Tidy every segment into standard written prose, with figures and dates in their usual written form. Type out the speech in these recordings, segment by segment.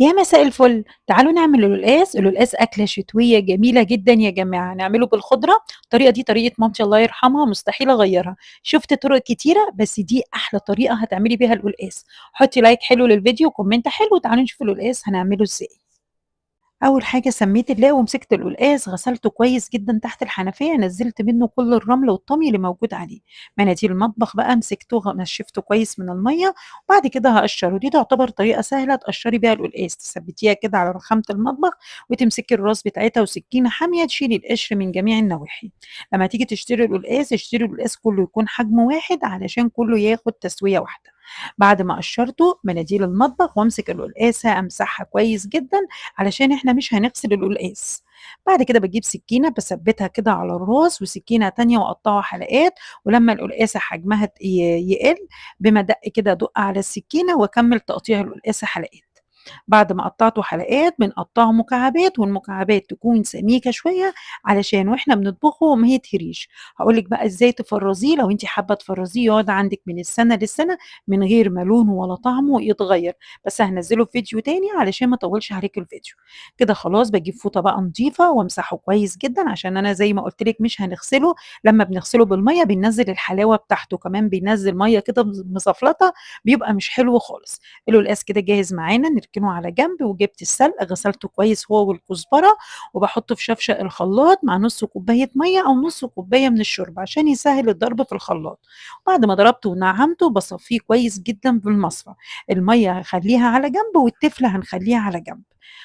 يا مساء الفل، تعالوا نعمل القلقاس. القلقاس أكلة شتوية جميلة جدًا يا جماعة، نعمله بالخضرة. الطريقة دي طريقة مامتي الله يرحمها، مستحيل أغيّرها. شُفت طرق كتيرة بس دي أحلى طريقة هتعملي بيها القلقاس. حطي like حلو للفيديو و comment حلو، وتعالوا نشوف القلقاس هنعمله إزاي. أول حاجة سميت الله ومسكت القلقاس، غسلته كويس جدًا تحت الحنفية، نزلت منه كل الرمل والطمي اللي موجود عليه. مناديل المطبخ بقى مسكته نشفته كويس من المَيّة، وبعد كده هاقشره. دي تعتبر طريقة سهلة تقشري بيها القلقاس، تثبتيها كده على رخامة المطبخ وتمسكي الراس بتاعتها وسكينة حامية تشيلي القشر من جميع النواحي. لما تيجي تشتري القلقاس، اشتري القلقاس كله يكون حجمه واحد علشان كله ياخد تسوية واحدة. بعد ما قشرته مناديل المطبخ وامسك القلقاسة امسحها كويس جدًا علشان إحنا مش هنغسل القلقاس. بعد كده باجيب سكينة باثبتها كده على الراس وسكينة تانية وأقطعه حلقات، ولما القلقاسة حجمها يقل بمدق كده أدق على السكينة وأكمل تقطيع القلقاسة حلقات. بعد ما قطعته حلقات بنقطعه مكعبات، والمكعبات تكون سميكة شوية علشان واحنا بنطبخه ما يتهريش. هاقول لِك بقى إزاي تفرزيه لو أنتِ حابة تفرزيه يقعد عندِك من السنة للسنة من غير ما لونه ولا طعمه يتغير، بس هنزله في فيديو تاني علشان ما اطولش عليكِ الفيديو. كده خلاص باجيب فوطة بقى نضيفة وامسحه كويس جدًا، عشان أنا زي ما قلت لِك مش هنغسله. لما بنغسله بالمية بننزل الحلاوة بتاعته، كمان بينزل مية كده مزفلطة، بيبقى مش حلو خالص. القلقاس كده جاهز معانا، نركنه على جنب. وجبت السلق غسلته كويس هو والكزبرة، وبحطه في شفشق الخلاط مع نص كوباية مية أو نص كوباية من الشوربة عشان يسهل الضرب في الخلاط. بعد ما ضربته ونعمته بصفيه كويس جدا بالمصفى. المية هخليها على جنب والتفلة هنخليها على جنب.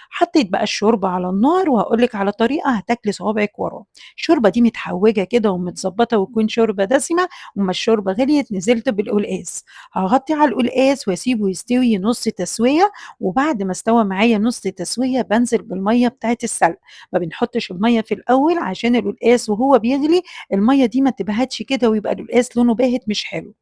حطيت بقى الشوربة على النار، وهقول لك على طريقة هتاكلي صوابعك وراه. الشوربة دي متحوجة كده ومتظبطة وتكون شوربة دسمة، وما الشوربة غليت نزلت بالقلقاس. هغطي على القلقاس واسيبه يستوي نص تسوية، وبعد ما استوى معايا نص تسوية بنزل بالمية بتاعت السلق. ما بنحطش المية في الأول عشان القلقاس وهو بيغلي المية دي ما تبهتش كده ويبقى القلقاس لونه باهت مش حلو.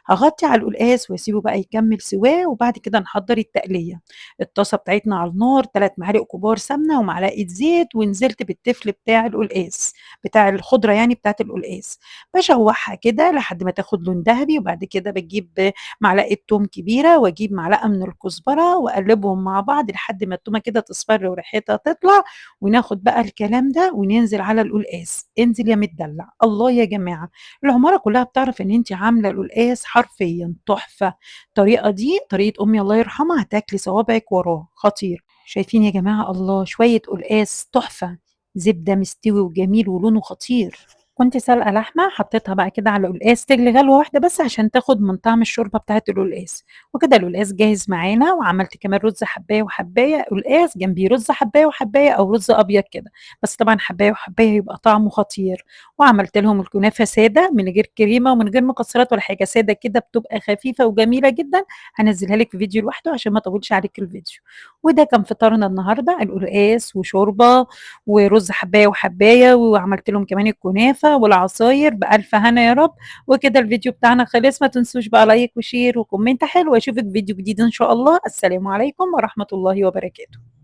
هغطي على القلقاس واسيبه بقى يكمل سواه، وبعد كده نحضر التقلية. الطاسة بتاعتنا على النار، 3 معالق كبار سمنة ومعلقة زيت، ونزلت بالتفل بتاع القلقاس بتاع الخضرة يعني بتاعت القلقاس. بشوحها كده لحد ما تاخد لون ذهبي، وبعد كده بجيب معلقة توم كبيرة واجيب معلقة من الكزبرة واقلبهم مع بعض لحد ما التومة كده تصفر وريحتها تطلع، وناخد بقى الكلام ده وننزل على القلقاس. انزل يا متدلع. الله يا جماعة، العمارة كلها بتعرف ان انت عاملة القلقاس حرفيا تحفة. الطريقة دي طريقة أمي الله يرحمها، هتاكلي صوابعك وراه، خطير. شايفين يا جماعة؟ الله، شوية قلقاس تحفة، زبدة مستوي وجميل ولونه خطير. كنت سلقة لحمة حطيتها بقى كده على القلقاس تغلي غلوة واحدة بس عشان تاخد من طعم الشوربة بتاعت القلقاس. وكده القلقاس جاهز معانا. وعملت كمان رز حباية وحباية، قلقاس جنبيه رز حباية وحباية أو رز أبيض كده، بس طبعا حباية وحباية يبقى طعمه خطير. وعملت لهم الكنافة سادة من غير كريمة ومن غير مكسرات ولا حاجة، سادة كده بتبقى خفيفة وجميلة جدا. هنزلها لك في فيديو لوحده عشان ما اطولش عليك الفيديو. وده كان فطارنا النهارده، القلقاس وشوربة ورز حباية وحباية، وعملت لهم كمان الكنافة والعصاير. بألف هنا يا رب. وكده الفيديو بتاعنا خلص. ما تنسوش بقى like و share و comment حلو، واشوفك فيديو جديد ان شاء الله. السلام عليكم ورحمة الله وبركاته.